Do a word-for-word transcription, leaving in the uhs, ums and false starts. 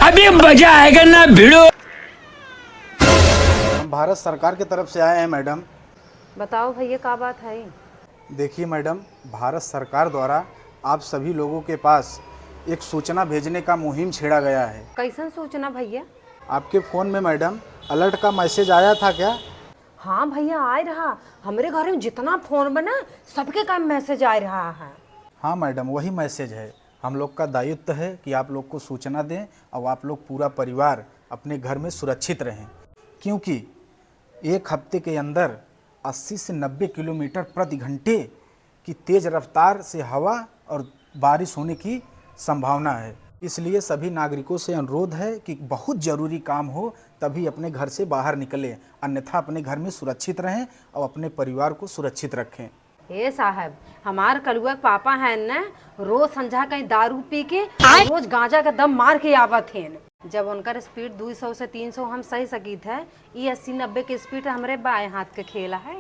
अभी मजा आएगा ना भिड़ो। हम भारत सरकार की तरफ से आए हैं मैडम। बताओ भैया, का बात है? देखिए मैडम, भारत सरकार द्वारा आप सभी लोगों के पास एक सूचना भेजने का मुहिम छेड़ा गया है। कैसन सूचना भैया? आपके फोन में मैडम अलर्ट का मैसेज आया था क्या? हाँ भैया, आए रहा। हमरे घर में जितना फोन बा ना, सबके का मैसेज आए रहा है। हाँ मैडम, वही मैसेज है। हम लोग का दायित्व है कि आप लोग को सूचना दें और आप लोग पूरा परिवार अपने घर में सुरक्षित रहें, क्योंकि एक हफ्ते के अंदर अस्सी से नब्बे किलोमीटर प्रति घंटे की तेज रफ्तार से हवा और बारिश होने की संभावना है। इसलिए सभी नागरिकों से अनुरोध है कि बहुत ज़रूरी काम हो तभी अपने घर से बाहर निकलें, अन्यथा अपने घर में सुरक्षित रहें और अपने परिवार को सुरक्षित रखें। ए साहब, हमार कलुआ के पापा हैं न, रोज संझा कहीं दारू पी के, आय। रोज गांजा का दम मार के आवत हैं। जब उनकर स्पीड दो सौ से तीन सौ हम सही सकीत है, ई अस्सी नब्बे के स्पीड हमरे बाएं हाथ के खेला है।